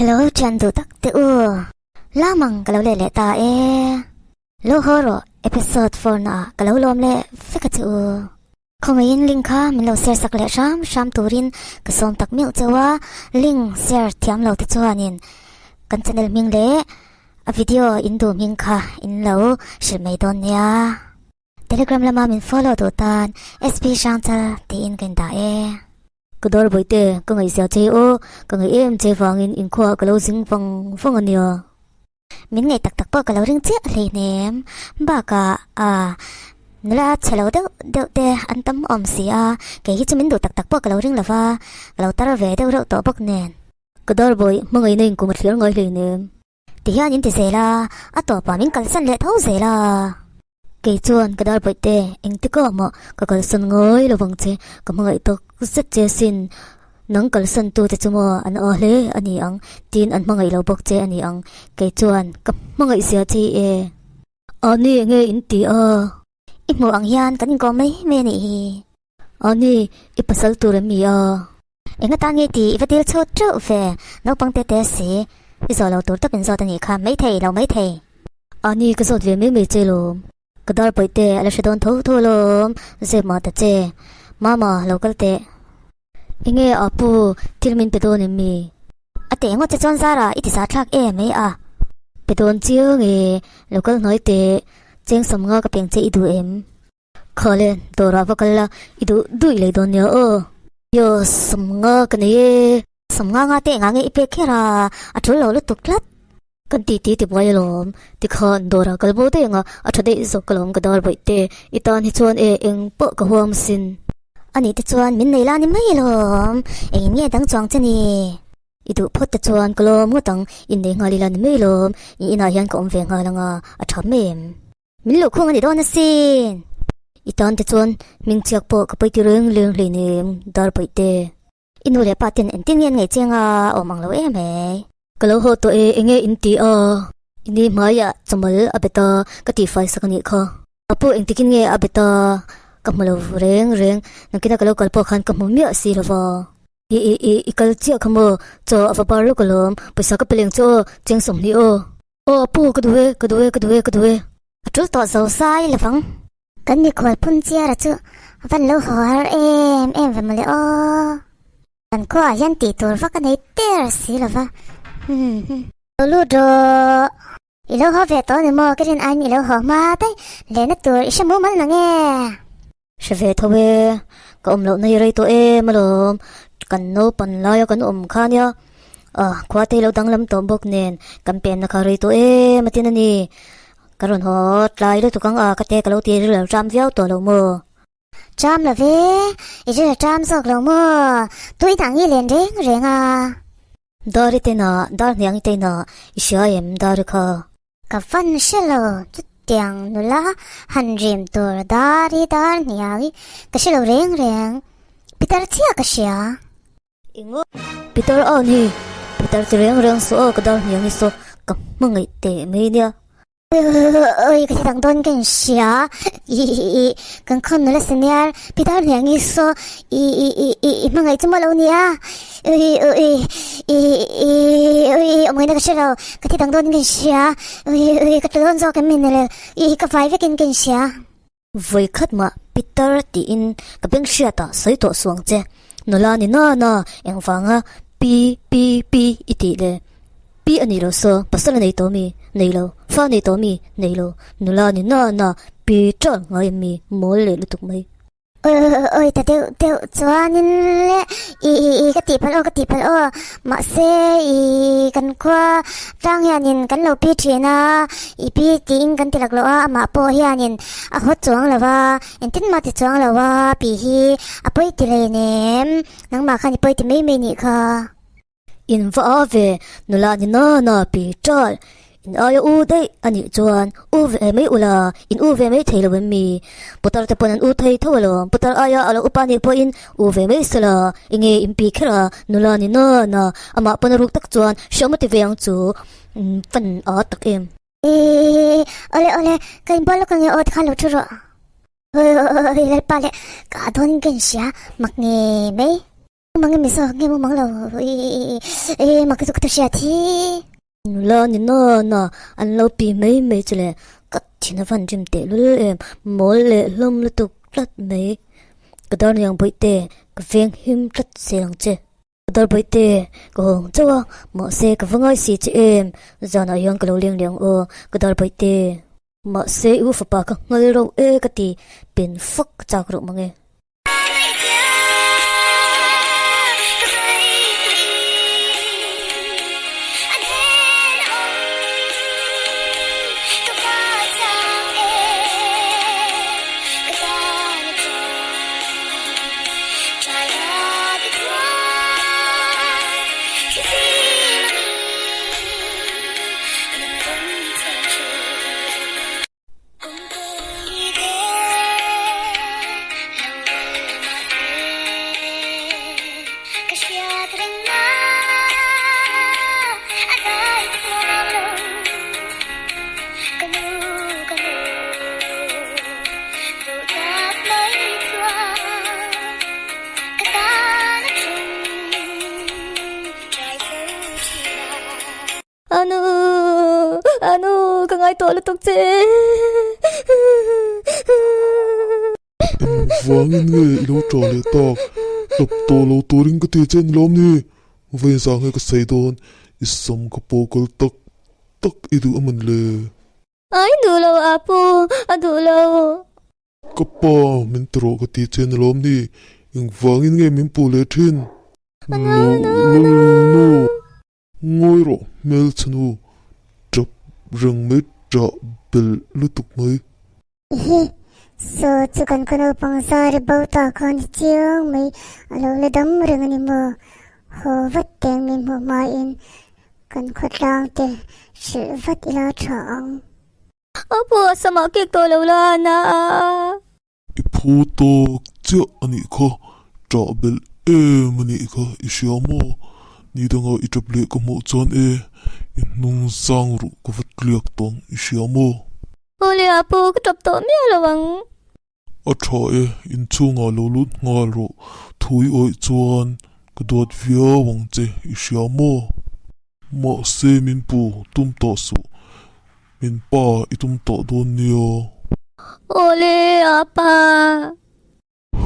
Hello thian duh tak te u, lamang ka lo leh leh ta e. Lo haw rawh episode 4 na ah ka lo lawm leh vek a che u. Khawngaihin link kha min lo share sak leh hram hram turin ka sawm tak meuh cheu a, link share thiam lo te chuanin kan channel hming leh a video in duh hming kha in lo hrilh mai dawn nia. Telegram lama min follow duh tan SP Hrangchal tiin ka indah e. Ka dar bawihte, ka ngaihzia che aw, ka ngaih em che vangin inkhuaah ka lo zing vang vang a nia. Min ngaih tak tak pawh ka lo ring chiah hleihnem. Bakah ah nula chhe lo deuh deuh te an tam awm si a, kei hi chu min duh tak tak pawh ka lo ring lo va, ka lo tar ve deuh reuh tawh bawk nen. Ka dar bawih, hmangaihna inkum a thliar ngai hleinem. Ti hian in ti zel a, a tawpah min kalsan leh tho zel a. Kei chuan ka dar bawihte engtik ah mah ka kalsan ngai lo vang che, ka hmangaih tak zet che sin, nang kalsan tu te chu maw an aw hle a ni ang, tin an hmangaih lo bawk che a ni ang, kei chuan ka hmangaih zia che i e. A ni enge in ti a? I hmuh ang hian kan inkawm mai mai a nih hi. A ni, i pasal tur em mi a? Eng atan nge tih i va dil chho teuh ve, naupang te te si, i zawh lo tur tawpin zawt a nih kha, maithei lo maithei. A ni ka zawt ve mai mai che lawm, ka dar pawih te a la hre dawn tho tho alawm, zep mah ta che, Mama lo kal teh. Enge a pu thil min pe dawn em mi? A teh ngawt che chuan Zara i ti zah thlak em mai a. Pe dawn chiang e, lo kal hnuai teh, cheng sawmnga ka peng che i duh em? Khawle, dawrah va kal la, i duh duh i lei dawn nia aw. Yo, sawmnga ka nei e. Sawmnga nga te engah nge i pek kher a, a tul lo lutuk tlat. Kan ti ti ti buai alawm, tikhan dawrah kal bo daih anga a tha daih zawk alawm ka dar bawih te, i tan hi chuan e eng pawh ka huam sin. Ani te chuan min nei la ni mai alawm, engin nge dang chuang che ni? I duh phawt te chuan ka lawm ngawt ang, innei nghal ila ni mai alawm, i inah hian ka awm ve nghal anga a tha mai em? Min luh khung a ni dawn asin. I tan te chuan hming chiak pawh ka pawi ti reng reng hleinem, dar pawi te. I nu leh pa ten engtin nge an ngaih chiang a, awm ang lo em hei. Ka lo haw tawh e, enge in ti a? I ni hmaiah chawmal a bet a, ka tihfai sak a nih kha. A pu engtikin nge a bet a, ka hmu lo reng reng, nakinah ka lo kal pawh khan ka hmu miah si lo va. I i i i kal chiah kha maw, chaw a va bar lawk alawm, pawisa ka pe leng chu aw, cheng 20 aw. Aw a pu ka duh e, ka duh e, ka duh e, ka duh e. A tul tawh zo sai lovang. Kan mikhual phun chiara chu van lo haw har em em ve mawle aw. Kan khuaah hian tih tur vak a nei der si lova. Hmm. Lo lut rawh. I lo haw ve tawh ni maw ka rin aiin i lo haw hma daih. Lehna tur i hre mumal nange. Hre ve tho e, ka awm lohna hi rei tawh em alawm, kan naupan laia kan awm kha nia, ah khua te hi lo danglam tawh bawk nen kan penna kha rei tawh em a tin a ni, ka rawn haw tlai lutuk ang a ka te ka lo ti ril lo ṭam viau tawh lo maw? Ṭam lo ve, i ril ṭam zawk lo maw? Tui dang i len reng reng a. Dari te na, dar hniang i te na, i hria em dari kha? Ka van hre lo, chutiang nula han rim tur dar hi dar hniang hi ka hre lo reng reng, Pitar chiah ka hria. Eng Pitar a ni, Pitar ti reng reng saw a ka dar hniang hi saw ka hmangaih teh mai nia. Oi ka ti dang dawn ka inhria, i kan khawn nula senior Pitar hniang hi saw i i i i hmangaih chu maw lo nia. Ui ui i i ui awmawina ka hre lo ka thi dang dawn in ka inhria ui ui ka tlu dawn zawk em min le i ka vai vek in ka inhria. Vawi khat mah Peter tiin ka beng hriat ah sawi tawh suang che nula ni na na engvanga pi pi pi i tih le pi a nih loh saw pasal a nei tawh mi nei lo fa nei tawh mi nei lo nula ni na na pi ṭalh ngai em mi mawl leh lutuk mai. Oi ta deuh deuh chuanin le i i i ka tih palh aw ka tih palh aw mahse i kan khua tlang hianin kan lo pi thin a i pi tiin kan ti laklawh a amah pawh hianin a haw chuang lo va engtin mah ti chuang lo va pi hi a pawi ti hleinem nangmah khan i pawi ti mai mai nih kha. In va a ve, nula ni na na pi ṭal. In aia u daih a nih chuan u ve mai ula, in u ve mai thei lo em mi? Putar te pawn an u thei tho alawm, putar aia a lo upa nih pawhin u ve mai sela, enge in pi kher a, nula ni na na, amah pawn a ruk tak chuan hriam a ti ve ang chu, fan a tak em. Eeii, awle awle, ka inbual lawk ange aw tikhan lo ṭhu rawh. Lalpa leh ka dawn in ka inhria, mak nge mai. Mumang em zawk nge mumang lo i mak chu ka hriat hi. Nula ni na na an lo pi mai mai chu le ka thin a van rim teh lul em mawl leh hlawm lutuk tlat mai. Ka dar niang bawihte ka veng him tlat zel ang che. Ka dar bawihte ka hawng chauh a mahse ka va ngai si che em zanah hian ka lo leng leh ang aw ka dar bawihte. Mahse i u fapa ka nghal rauh e ka ti pen fak chak reuh mang e. Anu, anu, ka ngai tawh lutuk che. Engvangin nge i lo ṭah leh tak? Hlawp tawh lo turin ka ti che ni lawm ni? Vawiin zah nge ka sawi dawn? I sam ka pawh kal tak tak i duh a man le? Ai duh lo Apu, a duh lo. Ka pa, min ti rawh ka ti che ni lawm ni? Engvangin nge min puh leh ṭhin? No, no, no. Ngawi rawh hmelchhe nu tap reng mai ṭah belh lutuk mai. Ehe, saw chu kan khaw naupang zar bo ta khan i chiang mai, a lo la dam reng a ni maw? Haw vat teng min hmuh hmain kan khawtlang te hrilh vat ila ṭha ang. A pawh a samah kek tawh lo la na. I phu tawk chiah a nih kha, ṭah belh em a nih kha i hria maw? Ni danga i ṭap leh ka hmuh chuan e, i hnung zang ruh ka va tliak tawng i hria maw? Awle a pu, ka ṭap tawh miah lo ang. A ṭha e, inchhungah lo lut nghal rawh, thu i awih chuan ka duat viau ang che i hria maw? Mahse min pu tum tawh suh, Min pa i tum tawh dawn nia. Awle apa.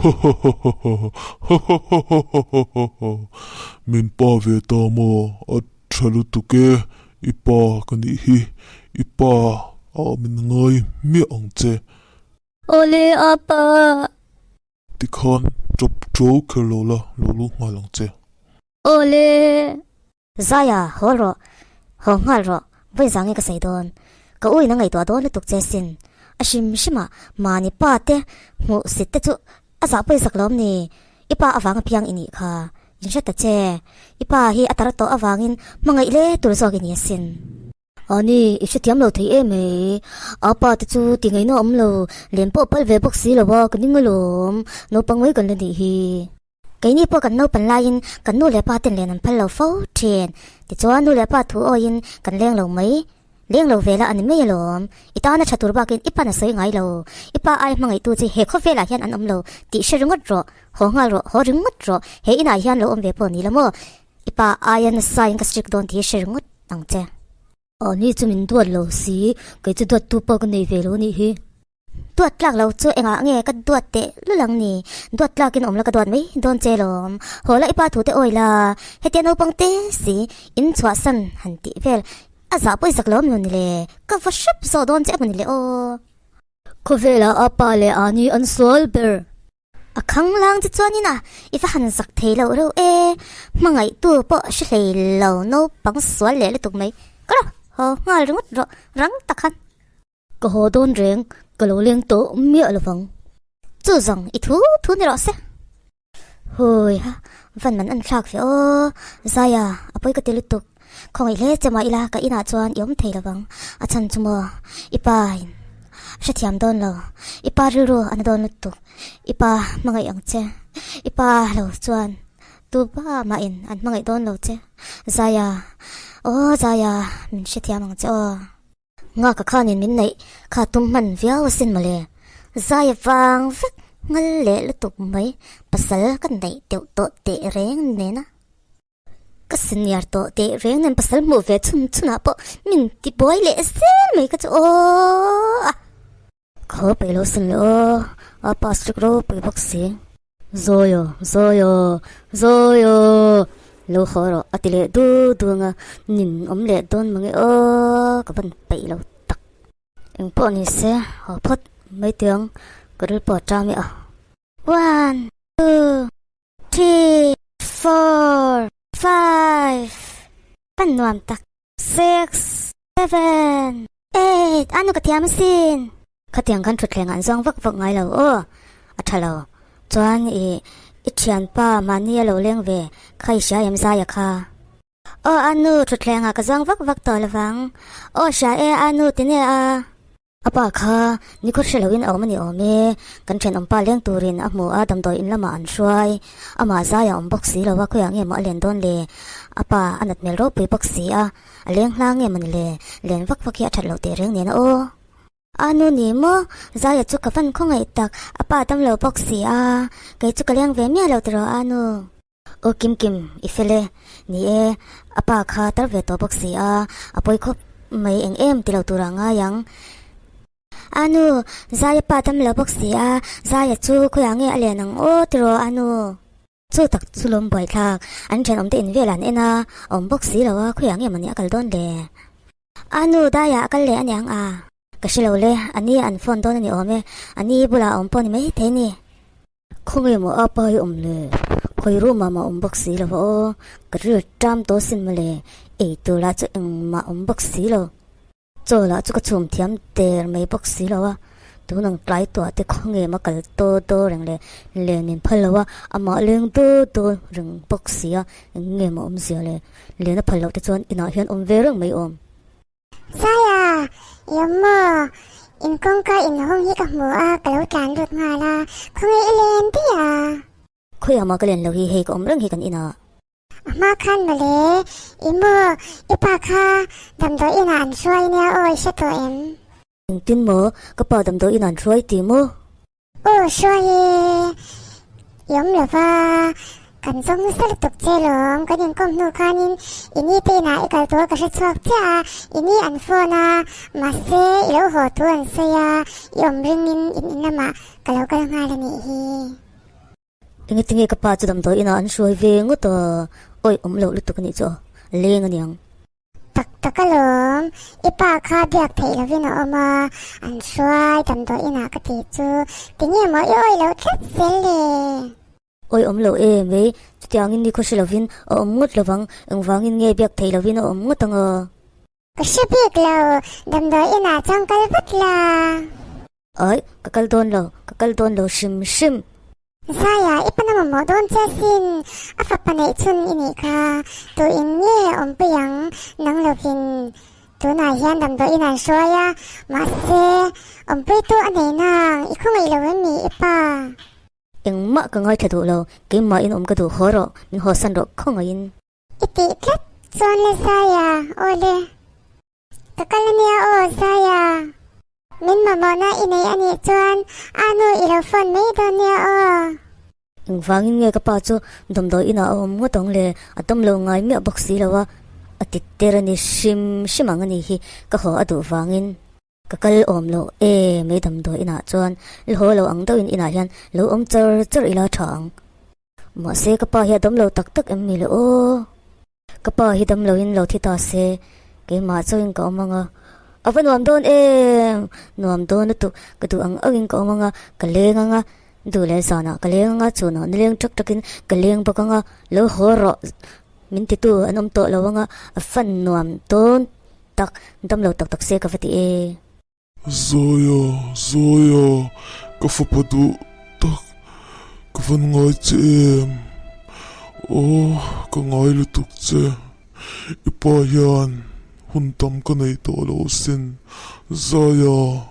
Hahahahahahahahahaha Min pa ve ta maw a tha lutuk e, i pa ka nih hi, i pa ah min ngai hmiah ang che. Awle apa. Tikhan tap ṭo kher lo la, lo lu nghal ang che. Awle. Zaya, haw rawh, haw nghal rawh, vawi zang nge ka sawi dawn. Ka u in a ngaihtuah dawn lutuk che sin. A hrim hrim a, mahni pa te hmuh sit te chu a zah pawi zak lawm ni. I pa avanga piang i nih kha, in hre ta che. I pa hi a tar tawh avangin hmangaih hle tur zawk i ni asin. Ani, i hrethiam lo thei em mai. A pa te chu ti ngaihna awm lo, len pawh pal ve bawk si lo a, ka ning alawm. Naupang mai kan la nih hi. Keini pawh kan naupan laiin kan nu leh pa ten len an phal lo fo thin. Tichuan nu leh pa thu awiin kan leng lo mai. Leng lo ve la a ni mai alawm. I tana tha tur bakin i pan a sawi ngai lo. I pa ai hmangaihtu chi he khawvelah hian an awm lo tih hre ringawt rawh. Haw nghal rawh, haw ringawt rawh. He inah hian lo awm ve pawh ni la maw? I pa aia nasa in ka strict dawn tih hi hre ringawt ang che. Ani chu min duat lo si, kei chu duat tu pawh ka nei ve lo anih hi. Duat tlak lo chu engah nge ka duat teh lul ang ni? Duat tlakin awm la ka duat mai dawn che lawm. Haw la i pa thu te awi la, hetia naupang te si in chhuahsan han tih vel a zah pawi zak lo maw ni le? Ka va hrep zawh dawn che emaw ni le aw. Khawvelah a pa leh ani an sual ber. A khanglang che chuanin a, i va han zak thei loh reuh e, hmangaihtu pawh hre hlei lo naupang sual leh lutuk mai. Ka rawh, haw nghal ringawt rawh, rang tak khan. Ka haw dawn reng, ka lo leng tawh miah lovang. Chu zawng i thu thu ni rawh se. Hui ha, van man an thlak ve aw, Zaya, a pawi ka ti lutuk. Khawngaih hle che mah ila ka inah chuan i awm thei lovang, a chhan chu maw i pa in hrethiam dawn lo, i pa rilru a na dawn lutuk, i pa hmangaih ang che, i pa lo chuan tu pa mah in an hmangaih dawn lo che, Zaya, aw Zaya min hrethiam ang che aw. Nga ka khanin min neih kha tum hman viau asin mawle, Zaya vang vek. Nghal leh lutuk mai, pasal ka neih deuh tawh teh reng nen a. Ka senior tawh teh reng nen pasal hmuh ve chhun chhunah pawh min ti buai leh zel mai ka chu aw. Khaw peih lo sin le aw, a pass rik ropui bawk si. Zawi aw, zawi aw, zawi aw, lo haw rawh a ti leh du du ang a, nin awm leh dawn mange aw, ka van peih lo tak. Eng pawh ni se, haw phawt mai tiang ka ril pawh a ṭam e a. One, two, three, four, five, ka nuam tak. Six, seven, eight, a nu ka thiam asin. Khatiang khan thutthleng an zawng vak vak ngai lo aw, a tha lo. Chuan i i thianpa mahni a lo leng ve kha i hria em Zaia kha? Aw a nu, thutthlengah ka zawng vak vak tawh lovang. Aw hria e a nu tine a. A pa kha nikhaw hre loin a awm a ni awm e, kan thenawmpa leng turin a hmu a, damdawi in lamah an hruai. Amah zai a awm bawk si lo a, khawiah nge maw a len dawn le? A pa a nat hmel ropui bawk si a, a leng hla nge maw ni le? Len vak vak hi a that loh teh reng nen a aw. A nu ni maw? Zaia chu ka van khawngaih tak, a pa dam lo bawk si a, kei chu ka leng ve miah lo tiraw a nu? Aw Kim Kim, i fel e. Ni e, a pa kha tar ve tawh bawk si a, a pawi khawp mai eng em ti lo turah ngai ang. A nu, Zaia pa dam lo bawk si a, Zaia chu khawiah nge a len ang aw tiraw a nu? Chu tak chu lawm buaithlak, an thenawmte in vel an en a, a awm bawk si lo a, khawiah nge mawni a kal dawn le? A nu, Daiah a kal leh a niang a? Ka hre lo le, a ni an phone dawn a ni awm e, a ni bulah a awm pawh a ni mai thei ni. Khawnge maw a pa hi awm le? Khawi room ah mah awm bawk si lo va aw, ka ril ṭam tawh sin mawle, ei tur lah chu engmah awm bawk si lo. Chaw lah chu ka chhum thiam der mai bawk si lo a, tun ang tlai tuah te khawnge maw kal daw daw reng le, len min phal lo a, amah leng daw daw reng bawk si a, eng nge maw awmzia le, len a phal loh te chuan inah hian awm ve reng mai awm. Saya, i awm maw? In kawngka inhawng hi ka hmu a, ka lo tlan lut nghal a, khawnge i len daih a? Khawiah mah ka len lo hi, hei ka awm reng hi kan inah. A hma khan mawle, i maw, i pa kha damdawi inah an hruai nia aw, i hre tawh em? Engtin maw, ka pa damdawi inah an hruai ti maw? Aw hruai e, i awm lo va, kan zawng nasa lutuk che lawm, kan inkawm hnu khanin i ni te inah i kal tur ka hre chhuak chiah a, i ni an phone a, mahse i lo haw thu an sawi a, i awm ringin in in lamah ka lo kal nghal a nih hi. Engetinge ka pa chu damdawi inah an hruai ve ngawt a, awih awm loh lutuk a nih chu a leng a niang. Tak tak alawm, i pa kha biak theih lovin a awm a, an hruai damdawi inah ka ti chu, tinge maw i awih loh tlat zel le? Awih awm lo em ei, chutiangin ni khaw hre lovin a awm ngawt lovang, engvangin nge biak theih lovin a awm ngawt ang a? Ka hre bik lo, damdawi inah chuan kal vat la. Ai, ka kal dawn lo, ka kal dawn lo hrim hrim. Zaia, i pana mamawh dawn che asin, a fapa neih chhun i nih kha, tu in nge awmpui ang, nang lovin. Tunah hian damdawiin an hruai a, mahse, awmpuitu a nei nang, i khawngaih lo em ni i pa? Engmah ka ngaithla duh lo, keimahin awm ka duh haw rawh, min hawsan rawh khawngaihin. I tih tlat chuan le Zaia, aw le. Ka kal ania aw Zaia. Min mamawhna i nei anih chuan a nu i lo phone mai dawn nia aw. Engvangin nge ka pa chu damdawi inah a awm ngawt ang le, a dam lo ngai miah bawk si lo a, a ti ter a ni hrim hrim ang a nih hi, ka haw a duh vangin. Ka kal awm lo e mai damdawi inah chuan la haw lo ang deuhin inah hian lo awm char char ila tha ang. Mahse ka pa hi a dam lo tak tak em ni le aw. Ka pa hi dam loin lo thi ta se, keimah chauhin ka awm ang a, a va nuam dawn em! Nuam dawn lutuk, ka duh ang angin ka awm ang a, ka leng ang a, duh leh zanah ka leng ang a, chhunah ni leng ṭak ṭakin ka leng bawk ang a, lo haw rawh min titu an awm tawh lo ang a, a fan nuam dawn tak, dam lo tak tak se ka va ti e. Zoya, Zoya, ka fapa duh tak, ka van ngai che em? Aw, ka ngai lutuk che. I pa hian hun tam ka nei tawh lo asin. Zoya,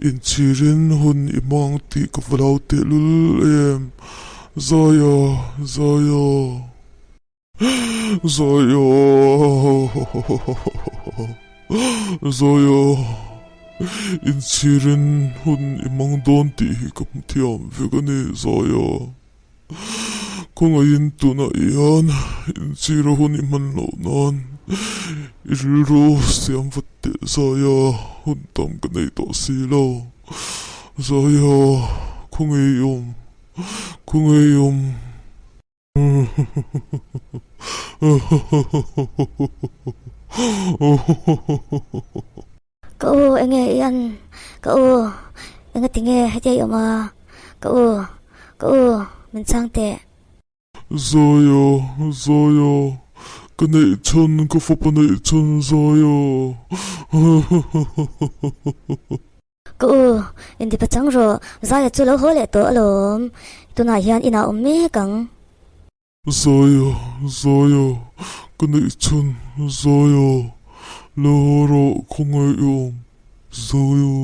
inchhirin hun i hmang tih ka va lo tehlul em? Zoya, Zoya. Zoya, Zoya. Inchhirin hun i hmang dawn tih hi ka hmu thiam vek a ni, Zaia. Khawngaihin tunah hian inchhira hun i hman loh nan i rilru siam vat teh, Zaia. Hun tam ka nei tawh si lo. Zaia, khawngaih i awm, khawngaih i awm. Ka u enge i an ka u enga tinge hetia i awm a ka u ka u min chhang teh. Zaia Zaia ka neih chhan ka fapa neih chhan Zaia. Ka u, inti pachang rawh, Zaia chu lo haw leh tawh alawm, tunah hian inah awm mek ang. Zaia, Zaia, ka neih chhun, Zaia, lo haw rawh, khawngaih i awm, Zaia.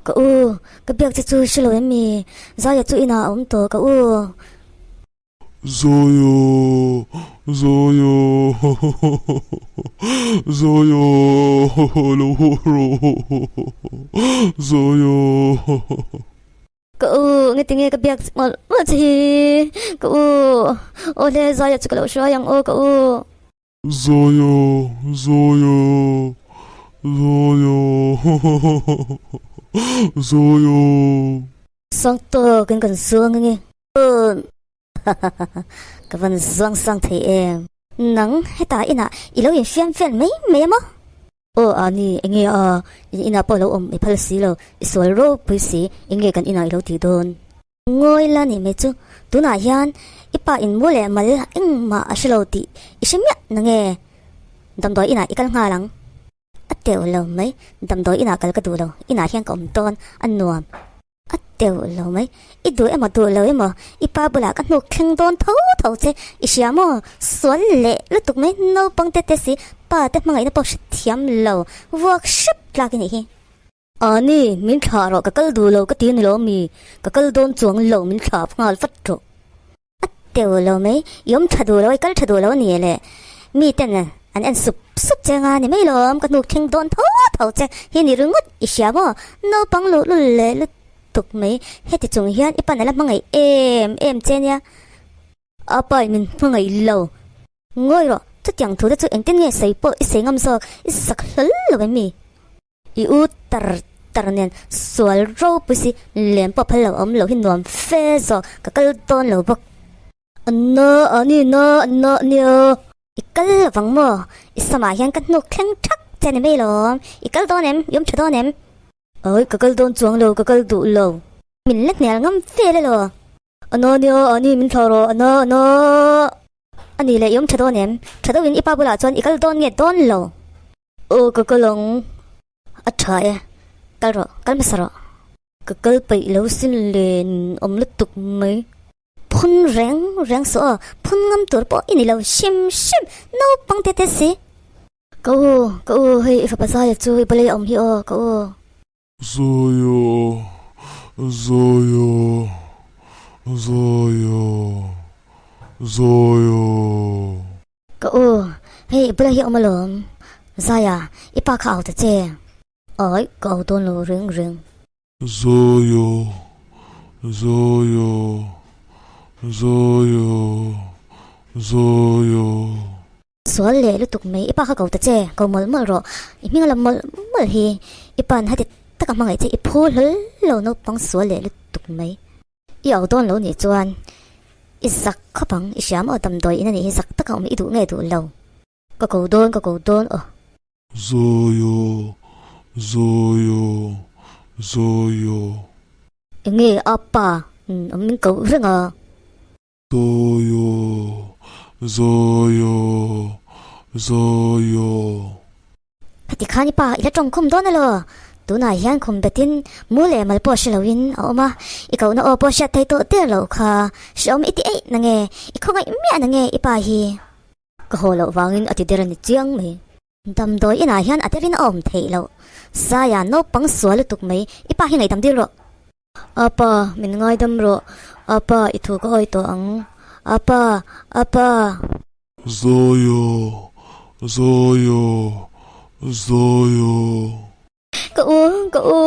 Ka u, ka biak che chu hre lo em mi, Zaia chu inah a awm tawh, ka u. Zaia, Zaia, Zaia, lo haw rawh, Zaia. Ka u, nge tinge ka biak mawlh mawlh che hi, ka u, aw hle Zaia chu ka lo hruai ang aw ka u. Zaia, Zaia, Zaia, Zaia. Sang tawkin kan zuang ange. Ka van zuang sang thei em. Nang hetah inah i lo infiam vel mai mai a maw? Aw a ni, enge a, in inah pawh lo awm i phal si lo, i sual ropui si, enge kan inah i lo tih dawn? Ngawi la nih mai chu, tunah hian i pa in mu leh mal engmah a hre lo tih i hre miah nange? Damdawi inah i kal nghal ang. A teuh lo mai, damdawi inah kal ka duh lo, inah hian ka awm dawn, a nuam. A teuh lo mai, i duh emaw duh lo emaw i pa bulah ka hnuk thleng dawn tho tho che, i hria maw? Sual leh lutuk mai, naupang te te si, pa te hmangaihna pawh hrethiam lo, vuak hrep tlak i nih hi. Ani, min thlah rawh, ka kal duh lo ka ti a ni lo mi, ka kal dawn chuang lo, min thlah nghal vat rawh. A teuh lo mai, i awm tha duh lo, i kal tha duh lo a ni le. Mi ten an en sup sup che anga ni mai lawm, ka hnuk thleng dawn tho tho che hi ni ringawt i hria maw? Naupang luh lul leh lutuk mai, heti chung hian i pan a la hmangaih em em che nia. A pa in min hmangaih lo. Ngawi rawh, chutiang thu te chu engtin nge sawi pawh i sawi ngam zawk, i sak hlawl lo em mi? I u tar tar nen sual ropui si lem pawh phal lo awm lo hi nuam fe zawk ka kal dawn lo bawk. Anna ani na anna ania. I kal lovang maw? I samah hian ka hnuk thleng thak che ni mai lawm. I kal dawn em? I awm tha dawn em? Ai ka kal dawn chuang lo ka kal duh lo. Min la hnial ngam vel elaw? Anna ania ani min thlah rawh anna anna. Ani leh i awm tha dawn em? Tha deuhin i pa bulah chuan i kal dawn nge dawn lo? Aw ka kal ang. A tha e, kal rawh, kal hmasa rawh. Ka kal peih lo sin len awm lutuk mai. Phun reng reng suh aw, phun ngam tur pawh i ni lo hrim hrim, naupang te te si. Ka u, ka u, hei i fapa Zaia chu i bula i awm hi aw, ka u. Zaia, Zaia, Zaia, Zaia. Ka u, hei i bula hi awm alawm. Zaia, i pa kha au ta che. Ai, ka au dawn lo reng reng. Zaia, Zaia, Zaia, Zaia. Sual leh lutuk mai, i pa kha ko ta che, ko mawlh mawlh rawh. I hming a lam mawlh mawlh hi, i pa'n heti taka hmangaih che i phu hlawl lo naupang sual leh lutuk mai. I au dawn lo nih chuan i zak khawp ang, i hria maw damdawi in a nih hi zak taka awm i duh nge duh lo. Ka ko dawn ka ko dawn aw. Zaia, Zaia, Zaia. Enge a pa min ko reng a. Zaia, Zaia, Zaia. Heti khan i pa i la tawng khum dawn elaw? Tunah hian khum betin mu leh mal pawh hre loin a awm a, i kohna aw pawh hriat thei tawh der loh kha hrehawm i ti eih nange, i khawngaih miah nange i pa hi. Ka haw loh vangin a ti der a ni chiang mai. Damdawi inah hian a derin a awm theih loh. Zaia naupang sual lutuk mai, i pa hi ngaihdam dil rawh. Apa, min ngaidam rawh. Apa, i thu ka awi tawh ang. Apa, apa. Zaia, Zaia, Zaia. Ka u, Ka u,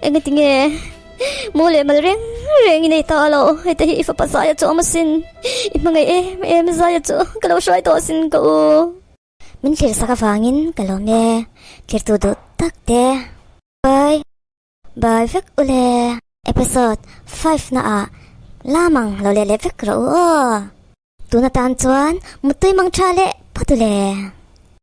engati nge mu leh mal reng reng i nei ta lo, heta hi i fapa Zaia chu awm asin, i hmangaih em em Zaia chu ka lo hruai tawh asin ka u. Min thlir sak avangin ka lawm e, thirtu duh tak te. Bye bye vek ule. Episode 5 na ah lamang lo leh leh vek rawh u aw. Tun atan chuan mutui mang tha leh phawt ule.